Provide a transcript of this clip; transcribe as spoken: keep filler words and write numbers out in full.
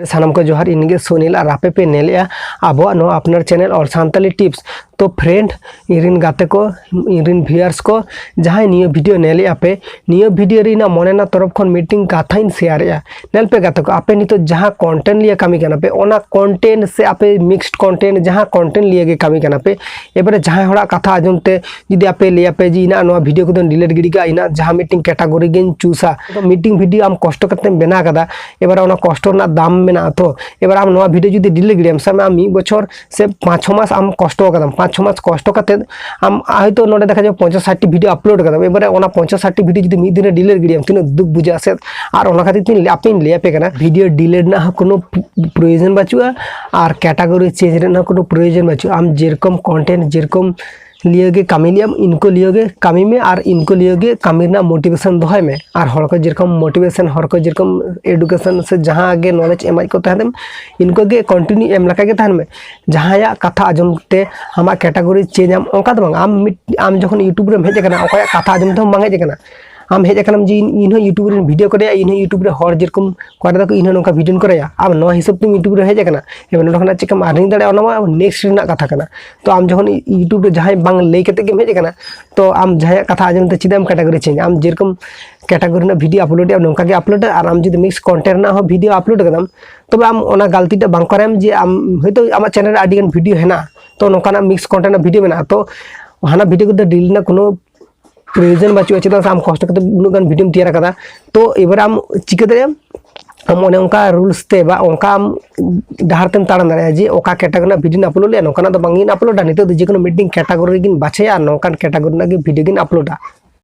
ᱥᱟᱱᱟᱢ ᱠᱚ ᱡᱚᱦᱟᱨ, ᱤᱧ ᱜᱮ ᱥᱩᱱᱤᱞ ᱟᱨ ᱟᱯᱮ ᱯᱮ ᱧᱮᱞᱮᱜᱼᱟ ᱟᱵᱚᱣᱟᱜ ᱱᱚᱣᱟ ᱟᱯᱱᱟᱨ ᱪᱮᱱᱮᱞ ᱚᱞ ᱥᱟᱱᱛᱟᱞᱤ ᱴᱤᱯᱥ᱾ ᱛᱚ ᱯᱷᱨᱮᱱᱰ, ᱤᱧ ᱨᱮᱱ ᱜᱟᱛᱮ ᱠᱚ, ᱤᱧ ᱨᱮᱱ ᱵᱷᱤᱭᱩᱣᱟᱨᱥ ᱠᱚ, ᱡᱟᱦᱟᱸᱭ ᱱᱤᱭᱟᱹ ᱵᱷᱤᱰᱤᱭᱳ ᱧᱮᱞᱮᱜᱼᱟ ᱯᱮ, ᱱᱤᱭᱟᱹ ᱵᱷᱤᱰᱤᱭᱳ ᱨᱮ ᱤᱧᱟᱹᱜ ᱢᱚᱱᱮ ᱨᱮᱱᱟᱜ ᱛᱚᱨᱚᱯ ᱠᱷᱚᱱ ᱢᱤᱫᱴᱤᱝ ᱠᱟᱛᱷᱟᱧ ᱥᱮᱭᱟᱨᱮᱜᱼᱟ᱾ ᱧᱮᱞ ᱯᱮ ᱜᱟᱛᱮ ᱠᱚ, ᱟᱯᱮ ᱱᱤᱛᱚᱜ ᱡᱟᱦᱟᱸ ᱠᱚᱱᱴᱮᱱᱴ ᱞᱤᱭᱮ ᱠᱟᱹᱢᱤ ᱠᱟᱱᱟ ᱯᱮ, ᱚᱱᱟ ᱠᱚᱱᱴᱮᱱᱴ ᱥᱮ ᱟᱯᱮ ᱢᱤᱠᱥᱰ ᱠᱚᱱᱴᱮᱱᱴ, ᱡᱟᱦᱟᱸ ᱠᱚᱱᱴᱮᱱᱴ ᱞᱤᱭᱮ ᱜᱮ ᱠᱟᱹᱢᱤ ᱠᱟᱱᱟ ᱯᱮ, ᱮᱵᱟᱨᱮ ᱡᱟᱦᱟᱸᱭ ᱦᱚᱲᱟᱜ ᱠᱟᱛᱷᱟ ᱟᱸᱡᱚᱢ ᱛᱮ ᱡᱩᱫᱤ ᱟᱯᱮ ᱞᱟᱹᱭᱟᱯᱮ ᱡᱮ ᱤᱧᱟᱹᱜ ᱱᱚᱣᱟ ᱵᱷᱤᱰᱤᱭᱳ ᱠᱚᱫᱚᱧ ᱰᱤᱞᱤᱴ ᱜᱤᱰᱤ ᱠᱟᱜᱼᱟ, ᱤᱧᱟᱹᱜ ᱡᱟᱦᱟᱸ ᱢᱤᱫᱴᱤᱝ ᱠᱮᱴᱟᱜᱚᱨᱤ ᱜᱤᱧ ᱪᱩᱡᱟ, ᱛᱚ ᱢᱤᱫᱴᱤᱝ ᱵᱷᱤᱰᱤᱭᱳ ᱟᱢ ᱠᱚᱥᱴᱚ ᱠᱟᱛᱮᱢ ᱵᱮᱱᱟᱣ ᱠᱟᱫᱟ, ᱮᱵᱟᱨᱮ ᱚᱱᱟ ᱠᱚᱥᱴᱚ ᱨᱮᱱᱟᱜ ᱫᱟᱢ ᱢᱮᱱᱟᱜᱼᱟ᱾ ᱛᱚ ᱮᱵᱟᱨ ᱟᱢ ᱱᱚᱣᱟ ᱵᱷᱤᱰᱤᱭᱳ ᱡᱩᱫᱤ ᱰᱤᱞᱤᱴ ᱜᱤᱰᱤᱭᱟᱢ, ᱥᱟᱵ ᱢᱮ ᱟᱢ ᱢᱤᱫ ᱵᱚᱪᱷᱚᱨ ᱥᱮ ᱯᱟᱸᱪ ᱪᱷᱚ ᱢᱟᱥ ᱟᱢ ᱠᱚᱥᱴᱚ ᱠᱟᱫᱟᱢ, ᱯᱟᱸᱪ ᱪᱷᱚ ᱢᱟᱥ ᱠᱚᱥᱴᱚ ᱠᱟᱛᱮ ᱟᱢ ᱦᱚᱭᱛᱳ ᱱᱚᱰᱮ ᱫᱮᱠᱷᱟ ᱡᱟᱣ ᱯᱚᱧᱪᱟᱥ ᱥᱟᱴ ᱴᱤ ᱵᱷᱤᱰᱤᱭᱳ ᱟᱯᱞᱳᱰ ᱠᱟᱫᱟᱢ, ᱮᱵᱟᱨᱮ ᱚᱱᱟ ᱯᱚᱧᱪᱟᱥ ᱥᱟᱴ ᱴᱤ ᱵᱷᱤᱰᱤᱭᱳ ᱡᱩᱫᱤ ᱢᱤᱫ ᱫᱤᱱ ᱨᱮ ᱰᱤᱞᱤᱴ ᱜᱤᱰᱤᱭᱟᱢ, ᱛᱤᱱᱟᱹᱜ ᱫᱩᱠ ᱵᱩᱡᱷᱟᱹᱜᱼᱟ ᱥᱮ᱾ ᱟᱨ ᱚᱱᱟ ᱠᱷᱟᱹᱛᱤᱨ ᱛᱮ ᱟᱯᱮᱧ ᱞᱟᱹᱭᱟᱯᱮ ᱠᱟᱱᱟ, ᱵᱷᱤᱰᱤᱭᱳ ᱰᱤᱞᱤᱴ ᱨᱮᱱᱟᱜ ᱦᱚᱸ ᱠᱳᱱᱳ ᱯᱨᱚᱭᱳᱡᱚᱱ ᱵᱟᱹᱪᱩᱜᱼᱟ ᱟᱨ ᱠᱮᱴᱟᱜᱚᱨᱤ ᱪᱮᱧᱡᱽ ᱨᱮᱱᱟᱜ ᱦᱚᱸ ᱠᱳᱱᱳ ᱯᱨᱚᱭᱳᱡᱚᱱ ᱵᱟᱹᱪᱩᱜᱼᱟ᱾ ᱟᱢ ᱡᱮᱨᱚᱠᱚᱢ ᱠᱚᱱᱴᱮᱱᱴ, ᱡᱮᱨᱚᱠᱚᱢ ᱞᱤᱭᱟᱹ ᱜᱮ ᱠᱟᱹᱢᱤ ᱞᱤᱭᱟᱢ, ᱤᱱᱠᱩ ᱞᱤᱭᱟᱹ ᱜᱮ ᱠᱟᱹᱢᱤ ᱢᱮ ᱟᱨ ᱤᱱᱠᱩ ᱞᱤᱭᱟᱹ ᱜᱮ ᱠᱟᱹᱢᱤ ᱨᱮᱱᱟᱜ ᱢᱳᱴᱤᱵᱷᱮᱥᱚᱱ ᱫᱚᱦᱚᱭ ᱢᱮ᱾ ᱟᱨ ᱦᱚᱲ ᱠᱚ ᱡᱮᱨᱚᱠᱚᱢ ᱢᱳᱴᱤᱵᱷᱮᱥᱚᱱ, ᱦᱚᱲ ᱠᱚ ᱡᱮᱨᱚᱠᱚᱢ ᱮᱰᱩᱠᱮᱥᱚᱱ ᱥᱮ ᱡᱟᱦᱟᱸ ᱜᱮ ᱱᱚᱞᱮᱡᱽ ᱮᱢᱟᱭ ᱠᱚ ᱛᱟᱦᱮᱱ, ᱤᱱᱠᱩ ᱜᱮ ᱠᱚᱱᱴᱤᱱᱤᱭᱩ ᱮᱢ ᱞᱮᱠᱟ ᱜᱮ ᱛᱟᱦᱮᱱ ᱢᱮ᱾ ᱡᱟᱦᱟᱸᱭᱟᱜ ᱠᱟᱛᱷᱟ ᱟᱸᱡᱚᱢ ᱛᱮ ᱟᱢᱟᱜ ᱠᱮᱴᱟᱜᱚᱨᱤ ᱪᱮᱧᱡᱽ ᱟᱢ, ᱚᱱᱠᱟ ᱫᱚ ᱵᱟᱝ᱾ ᱟᱢ ᱢᱤᱫ, ᱟᱢ ᱡᱚᱠᱷᱚᱱ YouTube ᱨᱮᱢ ᱦᱮᱡ ᱟᱠᱟᱱᱟ, ᱚᱠᱚᱭᱟᱜ ᱠᱟᱛᱷᱟ ᱟᱸᱡᱚᱢ ᱛᱮᱦᱚᱸ ᱵᱟᱝ ᱦᱮᱡ ᱟᱠᱟᱱᱟ᱾ ᱟᱢ ᱦᱮᱡ ᱟᱠᱟᱱᱟᱢ ᱡᱮ ᱤᱧ, ᱤᱧ ᱦᱚᱸ YouTube ᱨᱮ ᱵᱷᱤᱰᱤᱭᱳ ᱠᱚᱨᱮᱭᱟ, ᱤᱧ ᱦᱚᱸ YouTube ᱨᱮ ᱦᱚᱲ ᱡᱮᱨᱚᱠᱚᱢ ᱠᱚᱨᱮ ᱫᱟᱠᱚ, ᱤᱧ ᱦᱚᱸ ᱱᱚᱝᱠᱟ ᱵᱷᱤᱰᱤᱭᱳᱧ ᱠᱚᱨᱟᱭᱟ᱾ ᱟᱢ ᱱᱚᱣᱟ ᱦᱤᱥᱟᱹᱵ ᱛᱮᱢ YouTube ᱨᱮ ᱦᱮᱡ ᱟᱠᱟᱱᱟ, ᱮᱵᱟᱨ ᱱᱚᱸᱰᱮ ᱠᱷᱚᱱᱟᱜ ᱪᱮᱫ ᱞᱮᱠᱟᱢ ᱟᱨᱱᱤᱝ ᱫᱟᱲᱮᱭᱟᱜᱼᱟ, ᱚᱱᱟ ᱢᱟ next ᱨᱮᱱᱟᱜ ᱠᱟᱛᱷᱟ ᱠᱟᱱᱟ᱾ ᱛᱚ ᱟᱢ ᱡᱚᱠᱷᱚᱱ YouTube ᱨᱮ ᱡᱟᱦᱟᱸᱭ ᱵᱟᱝ ᱞᱟᱹᱭ ᱠᱟᱛᱮ ᱜᱮᱢ ᱦᱮᱡ ᱟᱠᱟᱱᱟ, ᱛᱚ ᱟᱢ ᱡᱟᱦᱟᱸᱭᱟᱜ ᱠᱟᱛᱷᱟ ᱟᱸᱡᱚᱢ ᱛᱮ ᱪᱮᱫᱟᱜ ᱮᱢ ᱠᱮᱴᱟᱜᱚᱨᱤ ᱪᱮᱧᱡᱽ? ᱟᱢ ᱡᱮᱨᱚᱠᱚᱢ ᱠᱮᱴᱟᱜᱚᱨᱤ ᱨᱮᱱᱟᱜ ᱵᱷᱤᱰᱤᱭᱳ ᱟᱯᱞᱳᱰ ᱮᱫᱟ, ᱱᱚᱝᱠᱟ ᱜᱮ ᱟᱯᱞᱳᱰ ᱮᱫᱟ᱾ ᱟᱨ ᱟᱢ ᱡᱩᱫᱤ ᱢᱤᱠᱥ ᱠᱚᱱᱴᱮᱱᱴ ᱨᱮᱱᱟᱜ ᱦᱚᱸ ᱵᱷᱤᱰᱤᱭᱳ ᱟᱯᱞᱳᱰ ᱠᱟᱫᱟᱢ, ᱛᱚᱵᱮ ᱟᱢ ᱚᱱᱟ ᱜᱟᱞᱛᱤ ᱴᱟᱜ ᱵᱟᱝ ᱠᱚᱨᱟᱣ ᱮᱢ ᱡᱮ ᱟᱢ ᱦᱚᱭᱛᱳ ᱟᱢᱟᱜ ᱪᱮᱱᱮᱞ ᱨᱮ ᱟᱹᱰᱤ ᱜᱟᱱ ᱵᱷᱤᱰᱤᱭᱳ ᱦᱮᱱᱟᱜᱼᱟ, ᱛᱚ ᱱᱚᱝᱠᱟᱱᱟᱜ ᱢᱤᱠᱥ ᱠᱚᱱᱴᱮᱱᱴ ᱨᱮᱱᱟᱜ ᱵᱷᱤᱰᱤᱭᱳ ᱢᱮᱱᱟᱜᱼᱟ, ᱛᱚ ᱦᱟᱱᱟ ᱵᱷᱤᱰᱤᱭᱳ ᱠᱚᱫᱚ ᱰᱤᱞᱤᱴ ᱨᱮᱱᱟᱜ ᱠᱳᱱᱳ ᱯᱨᱚᱭᱳᱡᱚᱱ ᱵᱟᱹᱪᱩᱜᱼᱟ᱾ ᱪᱮᱫᱟᱜ ᱥᱮ ᱟᱢ ᱠᱚᱥᱴᱚ ᱠᱟᱛᱮ ᱩᱱᱟᱹᱜ ᱜᱟᱱ ᱵᱷᱤᱰᱤᱭᱳᱢ ᱛᱮᱭᱟᱨ ᱟᱠᱟᱫᱟ, ᱛᱚ ᱮᱵᱟᱨ ᱟᱢ ᱪᱤᱠᱟᱹ ᱫᱟᱲᱮᱭᱟᱜᱼᱟᱢ? ᱟᱢ ᱚᱱᱮ ᱚᱱᱠᱟ ᱨᱩᱞᱥ ᱛᱮ ᱵᱟ ᱚᱱᱠᱟ ᱟᱢ ᱰᱟᱦᱟᱨ ᱛᱮᱢ ᱛᱟᱲᱟᱢ ᱫᱟᱲᱮᱭᱟᱜᱼᱟ ᱡᱮ ᱚᱠᱟ ᱠᱮᱴᱟᱜᱚᱨᱤ ᱨᱮᱱᱟᱜ ᱵᱷᱤᱰᱤᱭᱳᱧ ᱟᱯᱞᱳᱰ ᱞᱮᱜᱼᱟ, ᱱᱚᱝᱠᱟᱱᱟᱜ ᱫᱚ ᱵᱟᱝ ᱤᱧ ᱟᱯᱞᱳᱰᱟ᱾ ᱱᱤᱛᱚᱜ ᱫᱚ ᱡᱮᱠᱳᱱᱳ ᱢᱤᱫᱴᱤᱝ ᱠᱮᱴᱟᱜᱚᱨᱤ ᱜᱤᱧ ᱵᱟᱪᱷᱟᱭᱟ ᱟᱨ ᱱᱚᱝᱠᱟᱱ ᱠᱮᱴᱟᱜᱚᱨᱤ ᱨᱮᱱᱟᱜ ᱜᱮ ᱵᱷᱤᱰᱤᱭᱳ ᱜᱤᱧ ᱟᱯᱞᱳᱰᱟ᱾